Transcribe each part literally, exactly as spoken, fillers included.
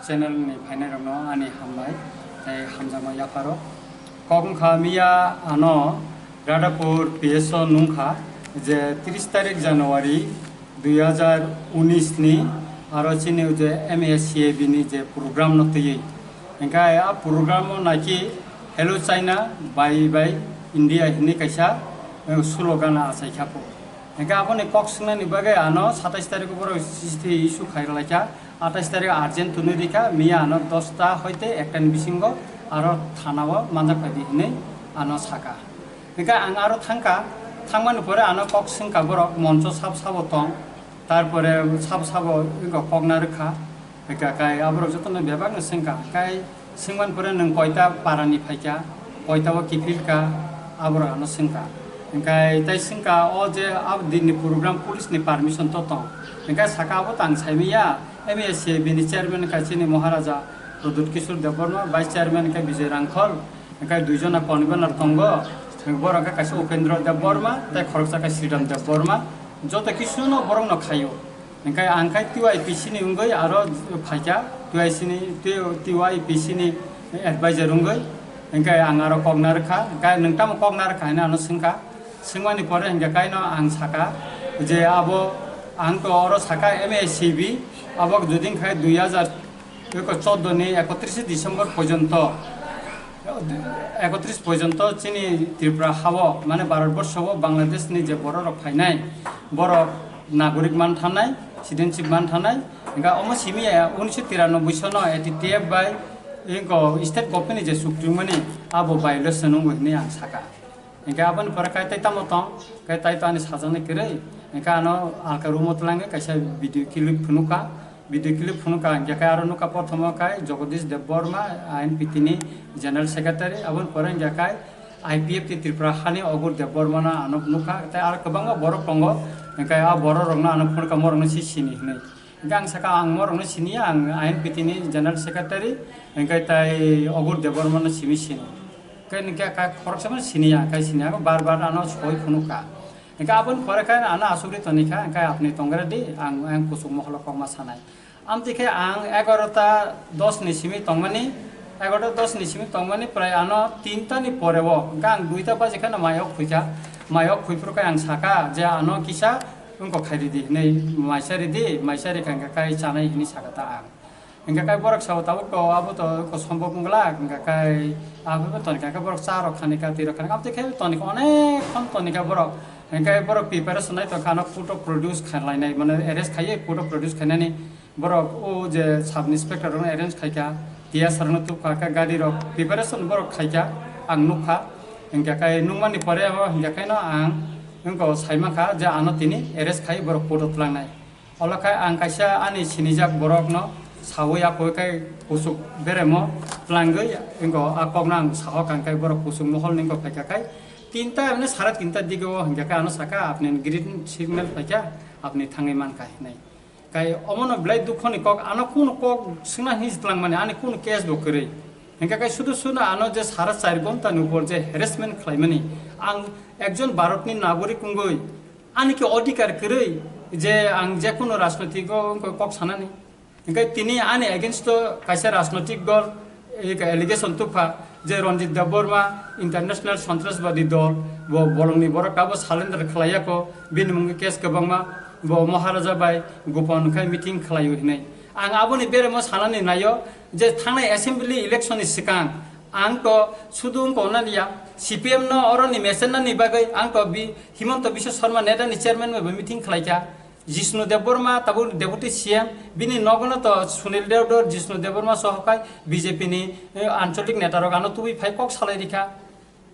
Channel ni phainairokno ani hambai tei hamjakma yapharo. Kok wngkha miya ano Radhapur P S o nungkha je tris tarik January dui hajar unis ni aro chini je M A C A B ni je program no twiwi. Hingkhe a program o naikhe Hello China, Bye Bye India hinwi kaisa, eh, slogan achai kha po. Hingkhe aboni kok swngnani bagwi ano satais tarikh o borok C C T V issue khai rwlaikha. Atais tarikh urgent twnwi rikha, miya ano dosta hoite ekta ni bisingo aro thana o manjak phaidi hinwi ano saka. Hingkhe ang aro thangkha, thangmani pore ano kok swngkha borok moncho sab sabo tong, tarpore sab sabo wngkha kok narwkha. Hingkha kai aborok jotono bebakno swngkha, kai swngmani pore nwng koita parani phaikha, koita o kiphilkha, aborok ano swngkha. Hingkha tai swngkha o je abo dinni program police ni permission to tong. Hingkha saka abo tang saimanya, M A C A B ni chairman kha chini Maharaja Pradyut Kishore Debbarma, vice chairman kha Bijoy Rangkhol, hingkha duijona convener tongo, borok kha kaisa Upendra Debbarma, tei khoroksa kha Sridham Debbarma, joto kisuno borokno khaio. Hingkhe ang khai T Y P C ni wngwi aro phaikha, T Y C ni, T Y P C ni advisor wngwi, hingkhe ang aro kok narwkha, hingkhe nwng tamo kok narwkha hinwi ano swngkha, swngmani pore hingkhe kaino ang saka je abo ang to oro saka M A C B, abo juding khai dui hajar Eko choddo ni ekotris December porjonto, ekotris porjonto chini Tripura hao, mane Bharat borsho o Bangladesh ni je borok rok phainai, borok nagorik man thanai, citizenship man thanai, hingkha omo simi ya unisho tiranoboi sono A T T F bai inko state government ni je chukti mani abo violation wngo hinwi ang saka. Hingkhe aboni pore kai tai tamo tong, kai tai to ani sajaknai kwrwi. Hingkhe ano alka room o twlangwi kaisa video clip phunukha. Video clip phunukha, hingkhe kai aro nukha, prothomo kai Jagadish Debbarma, I N P T ni General Secretary. Aboni pore hingkhe kai I P F T Tripura hani Ogur Debbarma no ano nukha. Tai aro kwbangma borok tongo. Hingkhe a borok rokno ano phunukha, morokno si sini hinwi. Hingke ang saka, ang morokno siniya, ang I N P T ni General Secretary, hingke tai Ogur Debbarma no simi sini. Hingke ningke ka khoroksa no siniya, hingke siniya, bar bar ano soi phunukha. Hingke aboni pore khe ano asugri tonikha, hingke apni tongre di, ang, ang kuchuk moholo kokma sanai. Amtwi khe ang egarota dos ni simi tongmani, egarota dos ni simi tongmani prai ano tinta ni pore o, hingke ang duita baji kheno mayok khuikha, mayok khuiphuru khe ang saka je ano kisa Wngkok khai ridi hinwi maisa ridi, maisa rikha hingkha kai chanai hinwi saka ta ang. Hingkha kai borok sao tabuk to abo to wngkha sombok wngla hingkha kai abo bo toni kha borok cha rok khani ka twi rok khani ka twi khe toni kha onek khon toni kha borok hingkha borok preparation nai tongkha ano photo produce khlainai mane arrest khaiwi photo produce khlainani borok o je sub inspector rok arrange khaikha T S R no tubkha kha gari rok preparation borok khaikha ang nukha hingkha kai nukmani pore abo hingkha kai no ang wngkha saimankha je ano tini arrest khai borok court o twlangnai. Olo khai ang kaisa ani sinijak borokno sawi aphoi khai kuchuk beremo twlangwi wngkha a kokno ang sahok ang khai borok kuchuk mohol ni wngkha phaikha khai tinta mane sara tinta dige o hingkha khai ano saka apni green signal phaikha apni thangwi mankha hinwi. Kai omono belai dukhoni kok, ano kunu kok swngna hinwi twlangmani, ani kunu case bo kwrwi. Hingkha kai sudu sudu ano je sara char ghonta ni upor je harassment khlaimani, ang ekjon Bharat ni nagorik wngwi ani khe odhikar kwrwi je ang je kunu rajnotik o wngkha kok sanani. Hingkha tini ani against o kaisa rajnotik dol Eka allegation tubkha je Ranjit Debbarma international santrasbadi dol, bo bolongni borok abo surrender khlaiyako, bini mungwi case kwbangma, bo Maharaja bai gopon khai meeting khlaio hinwi. Ang aboni beremo sanani naio je thangnai assembly election ni swkang ang to sudu wngkha nani ya C P M no oroni mesen nani bagwi ang to bi Himanta Biswa Sarma neta ni chairman bai bo meeting khlaikha. Jishnu Debbarma tabuk Deputy C M, bini nogono to Sunil Dewdor, Jishnu Debbarma sohokai B J P ni, eh, ancholik neta rok ano tubui phai kok salai rikha.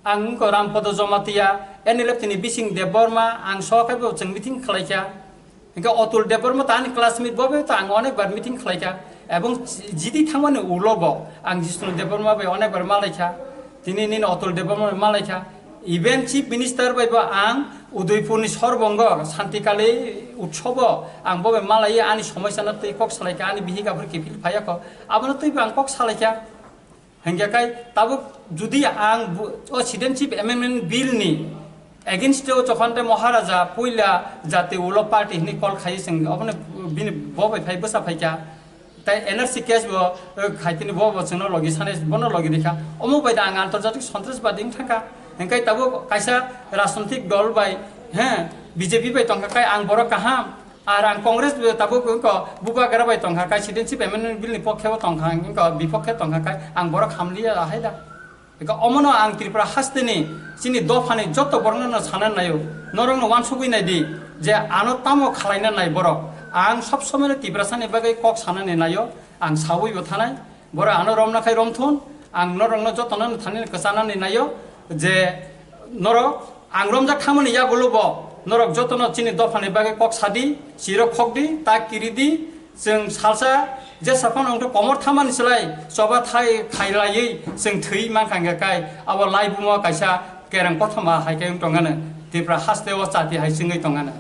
Ang wngkha Rampada Jamatia, N L F T ni Bising Debbarma, ang sohokai bo chwng meeting khlaikha. Hingkhe Atul Debbarma to ani classmate, bo bai to ang onek bar meeting khlaikha. Ebong G D thangmani ulo bo ang Jishnu Debbarma bai onek bar malaikha. Tini nini Atul Debbarma malaikha. Even Chief Minister bai bo ang Udaipur ni Sorbongo Santikali Utsobo ang bo bai malai ani somosya no twi kok salai kha, ani bihik aphuru kiphil phai ya kho, abono twi bo ang kok salai kha. Hingkha kai tabuk judi ang bu-, o Citizenship Amendment Bill ni against o jokhon de Maharaja puila jati ulo party hini call khai sing abono bini bo bai phai bwsa phai kha. Tai N R C case bo, eh, khaitini bo, bo chwngno logi sanai, bono logi rikha. Omo bai da ang antarjatik sontras badi wng thangkha. Hingkai tabuk kaisa rajnitik dol bai, he, B J P bai tongkha kai ang borok kaham. Ar ang Congress bai tabuk wngko bubagra bai tongkha kai, citizenship amendment bill ni pokhe bo tongkha, wngko bipokhe tongkha kai ang borok hamliya ahai da. Eka omono ang Tripura hasteni chini dophani joto borokno no sana naio, norokno wansugwi naidi je ano tamo khalaina nai borok. Ang sob somoino Tiprasani bagwi kok sanani naio, ang sawi bo thanai, borok ano romna khai romthun, ang norokno jotono thani kwchanani naio je norok ang romjak thangmani yagulo bo norok jotono chini dophani bagwi kok sadi, chirok khokdi, tak kiridi, Chwng salsa jesa phano wngkha komor thamani slai choba thai khailaiwi chwng thwi mankha hingkha kai abo laibumo kaisa kereng kothoma hai khe wng tongano Tripura haste o chati hai chwngwi tongano.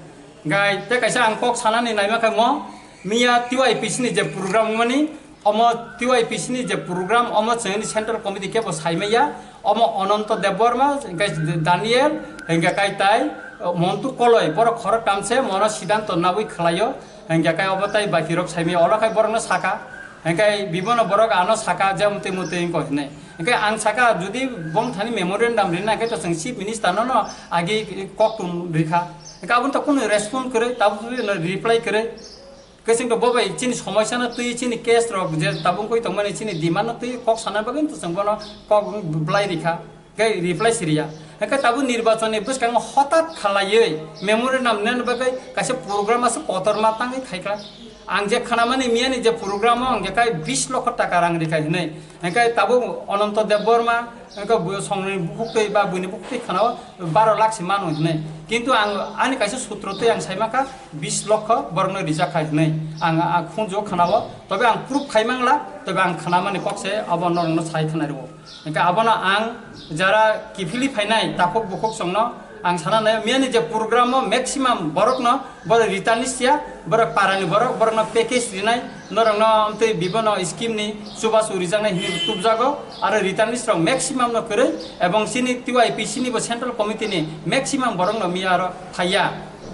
Gai tei kaisa ang kok sanani naima khe mo miya T Y P C ni je program wngmani omo T Y P C ni je program omo chwngni central committee kebo saimaya omo Ananto Debbarma hingkha Daniel hingkha kai tai Montu Koloi borok khorok tamse mono sidanto nawi khlaio. Hingke kai obo tai baki rok saimi oro kai borok no saka. Hingke bibono borok ano saka je mutui mutui wngko hinui. Hingke ang saka jodi bong thani memorandum rina hingke to chwng chief minister no no agi kok tum rikha. Hingke aboni to kunu respond kwrwi, tabuk no reply kwrwi. Hingke chwng to bobai chini somosya no twi chini case rok je tabuk koi tongmani chini demand no twi kok sana bagwi to chwng bono kok belai rikha. Hingke reply siriya. Hingke tabuk nirbachon ni bwskango hotat khalaiwi memorandum nani bagwi kaisa program aswk kotorma tangwi khaikha. Ang je khanamani miyani je program o hingke kai bis lokho taka rang rikha hinui. Hingke tabuk Ananto Debbarma hingke bo songni bukhuk twi ba buini bukhuk twi khanao baro lakh se mano hinui. Kintu ang ani kaisa sutro twi ang saimakha bis lokho borokno rijakha hinui. Ang a khunju khanao tobe ang proof khaimangla tobe ang khanamani kok se abo norokno sai khanai rwo. Hingke abono ang jara kiphilwi phainai takhuk bukhuk chwngno ang sana nai miyani je program o maximum borokno borok returnees ya borok parani borok borokno package rinai norokno amtwi bibono scheme ni chubachu rijaknai hinwi tubjago aro returnees rok maximum no kwrwi ebong chini T Y P C ni bo central committee ni maximum borokno miya aro phaiya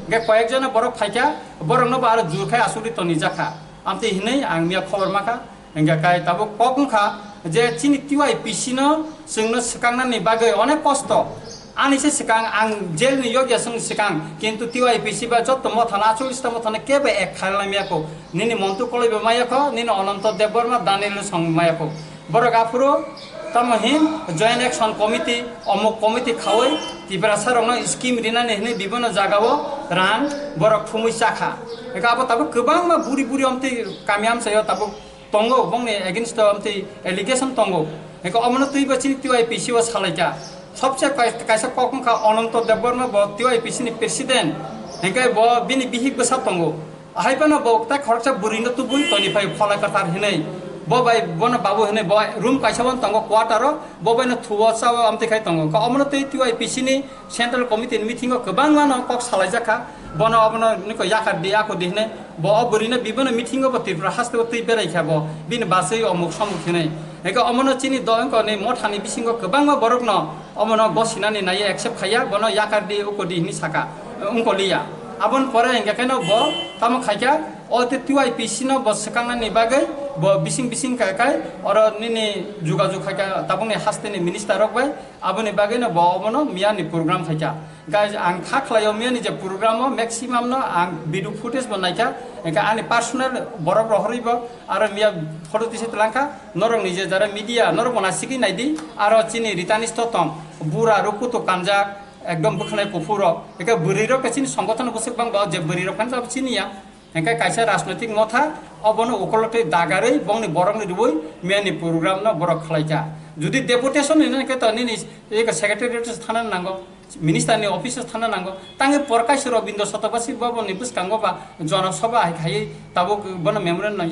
hingke koyek jona borok phaikha borokno bo aro jurkhai asugwi tonijakha amtwi hinwi ang miya khobor makha. Hingke kai tabuk kok wngkha je chini T Y P C no chwngno swkangnani bagwi onek kosto. Ani se swkang ang jail ni yokya chwng swkang, kintu T Y P C ba jotto mothano acholish ta mothano kebo ek khailai maya kho. Nini Montu Koloi bo maya kho, nini Ananto Debbarma, Daniel no song maya kho. Borok aphuru tamo hin Joint Action Committee, omuk committee khaui Tiprasa rokno scheme rinani hinwi bibono jagao rang borok thumui chakha. Hingke abo tabuk kwbangma buri buri omtwi kami amchaio tabuk tongo, bongni against o amtwi allegation tongo. Hingke omono twibo chini T Y P C o salaikha. Sobse kai-, kaisa kok wngkha Ananto Debbarma bo T Y P C ni president. Hingke bo bini bihik bwsa tongo. Ahai phano bo tai khoroksa bwrwino tubui toni phai phola kwthar hinui. Bo bai bono babu hinui bo room kaisa o tongo quarter o. Bo bai no thuo sao amtwi khai tongo. Hingke omono twi T Y P C ni Central Committee ni meeting o kwbangma no kok salaijak kha, bono obono niko yakar di, ako di hinui, bo o bwrwi no bibono meeting o bo Tripura haste o twi berai kha bo, bini basui omuk somuk hinui. Hingke omono chini do wngko ni motha ni bisingo kwbangma borok no omono gosinani naiye accept khaiya, bono yakar di, uko di hinui saka, wngko liya. Aboni pore hingke khe no bo tamo khaikha, o te T Y P C no bo swkangnani bagwi bo bising bising kha kai, oro nini jugajug khaikha tabukni haste ni minister rok bai, Aboni bagwi no bo obono miya ni program khaikha. Guys, ang kha khlai o miya ni je program o maximum no ang video footage bo naikha. Hingkhe ani personal borok rohorwi bo aro miya photo tisa twlangkha. Norok ni je jara media norok bo nasigwi naidi. Aro chini returnees to tong bura rok kutuk kanjak ekdom bwkhanai kuphur rok. Hingkhe bwrwi rok khe chini songgothon bwswk bang bo je bwrwi rok phano chini ya. Hingkhe kaisa rajnoitik motha obono ukolotwi dagarwi bongni borokni rwui meni program no borok khlaikha. Jodi deputation hinwi hingkhe to nini eko secretariat thana nango, minister ni office thana nango. Tangwi porkaisi Robindra Sotobasi boboni bwskango ba jonosabha hai khaiwi tabuk bono memorandum nang.